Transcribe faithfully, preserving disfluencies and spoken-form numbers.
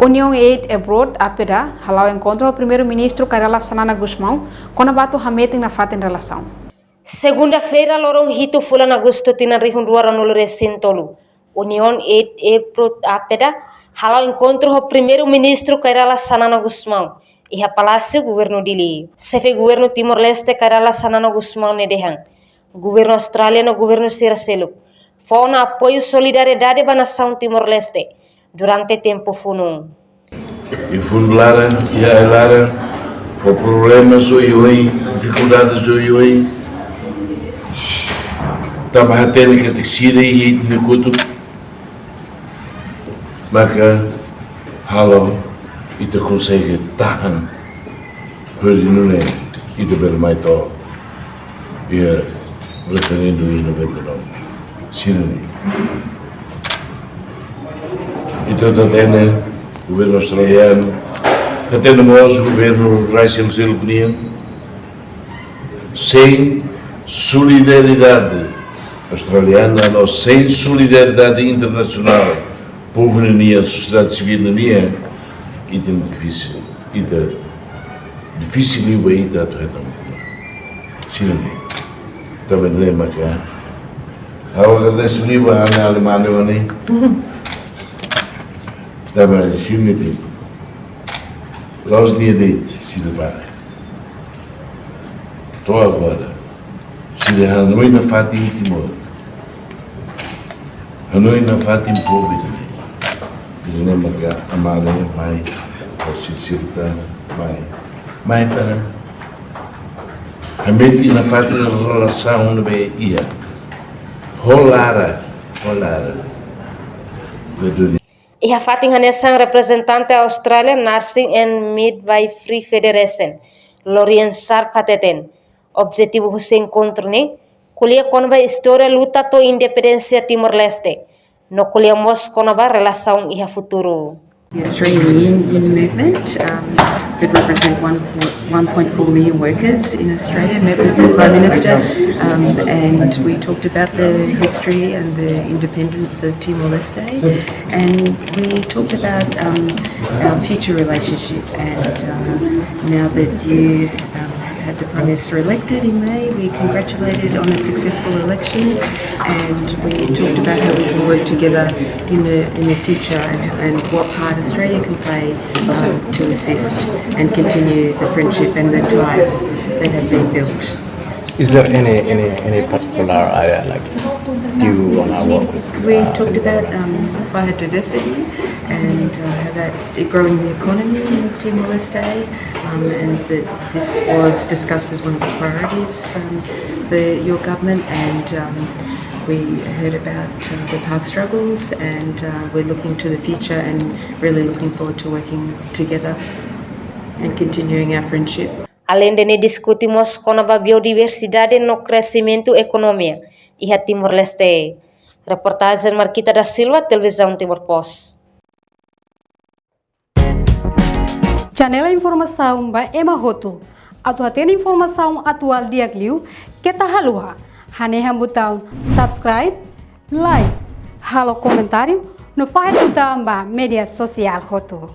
Union Aid Abroad, APEDA, hala'o enkontru ho Primeiru-Ministru Kay Rala Xanana Gusmão, kona-ba atu hametin nafatin relasaun. Segunda-feira, loron hitu fulan Agostu tinan rihun rua ruanulu resin tolu, Union Aid Abroad, APEDA, hala'o enkontru ho Primeiru-Ministru Kay Rala Xanana Gusmão iha Palásiu Governu Dili. Xefe Governu Timor-Leste Kay Rala Xanana Gusmão ne'e dehan, Governu Austrália no governu sira seluk fó ona apoiu solidariedade ba nasaun Timor-Leste durante tempu funu. Iha fundu laran, iha ai-laran, ho problemas oioin, difikuldades oioin. Tanba hatene katak sira iha ita-nia kotuk, maka halo ita konsege tahan hodi nune'e ita bele mai to'o iha referendu iha noventa e nove. Sira-ne'e. Ita hatene governu australianu, hatene mós governu rai seluk-seluk nian, sein solidariedade australiana no sein solidariedade internasionál, povu nian, sosiedade sivíl nian, ita difisil, ita difisil liu ba ita atu hetan. Sira-ne'e. Tanba ne'e maka ha'u agradese liu ba ha'u-nia alin mane ne'e. Tanba sira-ne'e, la'ós nia de'it sira bá. To'o agora, sira hanoin nafatin Timor. Hanoin nafatin povu ida-ne'e. Ida-ne'e maka amane mai, ho sira-sira tan mai. Mai para hametin nafatin relasaun ne'ebé iha. Ho laran, ho laran. Iha fatin hanesan, reprezentante Australian Nursing and Midwifery Federation, Lorien Sharp hateten, objetivu husi enkontru ne'e ko'alia kona-ba istória luta to'o independénsia Timor-Leste, no ko'alia mós kona-ba relasaun iha futuru. The Australian Union movement, um, could represent one, one point four million workers in Australia, met with the Prime Minister, um, and we talked about the history and the independence of Timor-Leste. And we talked about, um, our future relationship, and, uh, now that you, um, had the Prime Minister elected in May, we congratulated on a successful election, and we talked about how we can work together in the, in the future, and, and what part Australia can play, um, to assist and continue the friendship and the ties that have been built. Is there any, any, any particular area, like, do you wanna work with? We, uh, talked about, um, biodiversity and, uh, how that, it growing the economy in Timor-Leste, um, and that this was discussed as one of the priorities, um, for your government, and, um, we heard about, uh, the past struggles, and, uh, we're looking to the future and really looking forward to working together and continuing our friendship. Aleinde ne'e, diskute mós kona-ba biodiversidade no kresimentu ekonomia iha Timor-Leste. Reportajen Marquita da Silva, Televizaun Timor Post. Channel informasaun ba ema hotu. Atu hatene informasaun atuál di'ak liu, keta haluha hanehan butaun subscribe, like, halo komentáriu, no fahe tutan ba média sosiál hotu.